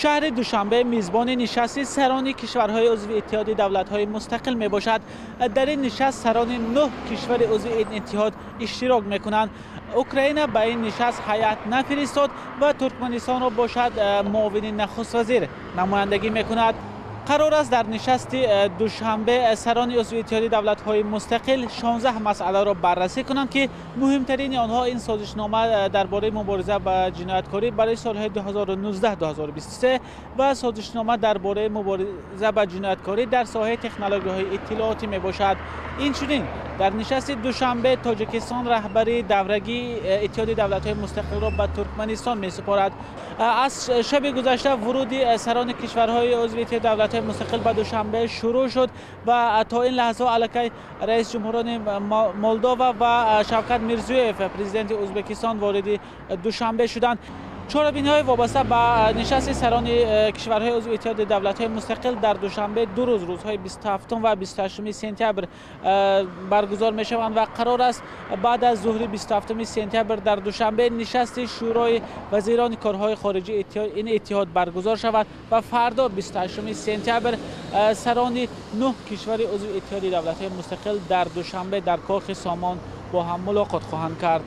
Шаҳри Душанбе мизбони нишасти сарони кишварҳои узви Иттиҳоди давлатҳои мустақил мебошад. Дар ин нишаст сарони 9 кишвари узви ин иттиҳод иштирок мекунанд. Украина ба ин нишаст ҳайат нафиристод ва Туркманистонро бошад муовини нахуствазир намояндагӣ мекунад. Қарор аст дар нишасти Душанбе сарони узви Иттиҳоди давлатҳои мустақил 16 масъаларо баррасӣ кунанд, ки муҳимтарини онҳо ин созишнома дар бораи мубориза ба ҷинояткорӣ барои солҳои 2019-2023 ва созишнома дар бораи мубориза ба ҷинояткорӣ дар соҳаи технологияҳои иттилоотӣ мебошад. Инчунин дар нишасти Душанбе Тоҷикистон раҳбарии даврагии Иттиҳоди давлатҳои мустақилро ба Туркманистон месупорад. Аз шаби гузашта вуруди сарони кишварҳои узви Иттиҳоди давлатҳои мустақил ба Душанбе шурӯъ шуд ва то ин лаҳзаҳо аллакай раис ҷумҳурони Молдова ва Шавкат Мирзиёев, президенти Ӯзбекистон, вориди Душанбе шуданд. Чорабиниҳои вобаста ба нишасти сарони кишварҳои узви Иттиҳоди давлатҳои мустақил дар Душанбе ду рӯз, рӯзҳои 27 ва 28 сентябр баргузор мешаванд ва қарор аст баъд аз зуҳри 27 сентябр дар Душанбе нишасти Шӯрои вазирони корҳои хориҷии ин иттиҳод баргузор шавад ва фардо, 28 сентябр, сарони 9 кишвари узви Иттиҳоди давлатҳои мустақил дар Душанбе дар Кохи Сомон бо ҳам мулоқот хоҳанд кард.